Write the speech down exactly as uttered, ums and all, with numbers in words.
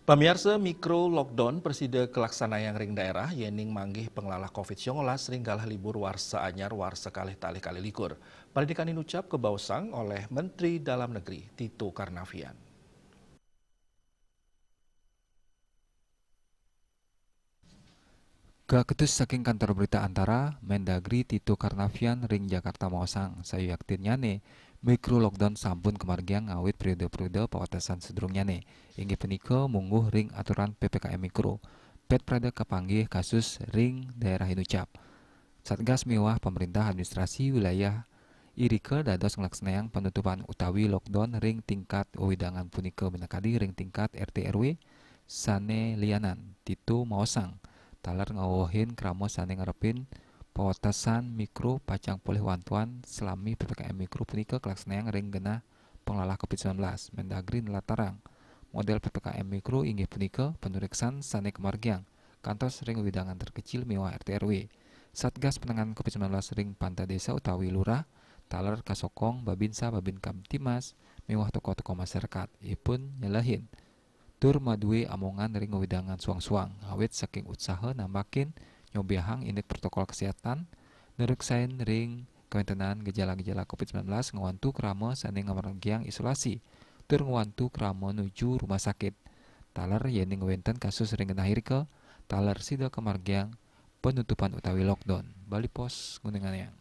Pamiarsa, mikro lockdown prasida kalaksanayang ring daerah, yéning manggih panglalah covid sembilan belas ring galah libur warsa anyar warsa kalih talih kalih likur. Paridikan inucap kabaosang olih Menteri Dalam Negeri Tito Karnavian. Kaketus saking Kantor Berita Antara, Mendagri Tito Karnavian ring Jakarta maosang, sayuaktinnyané mikro lockdown sampun kamargiang ngawit periode-periode pawatesan sadurungnyané, inggih punika mungguh ring aturan P P K M mikro. Pét prada kapanggih kasus ring daerah inucap. Satgas miwah pamréntah administrasi wilayah irika dados nglaksanayang panutupan utawi lockdown ring tingkat wewidangan punika minakadi ring tingkat R T R W sané lianan. Tito maosang, taler ngawehin krama sané ngarepin pawatesan mikro pacang polih wantuan salami P P K M mikro punika kalaksanayang ring genah panglalah covid sembilan belas. Mendagri nlatarang, model P P K M mikro inggih punika panureksan sané kamargiang kantos ring wewidangan terkecil miwah R T R W. Satgas Penanganan covid sembilan belas ring Panta Desa utawi Lurah taler kasokong Babinsa Babinkamtibmas miwah tokoh-tokoh masyarakat, ipun nyelehin tur madué amongan ring wewidangan suang-suang, ngawit saking utsaha nambakin nyobiahang indik protokol kesehatan, nureksain ring kawéntenan gejala-gejala covid sembilan belas, ngwantu krama sané ngamargiang isolasi, tur ngwantu krama nuju rumah sakit. Taler yéning wénten kasus ring genah irika, taler sida kamargiang panutupan utawi lockdown. Bali Post nguningayang.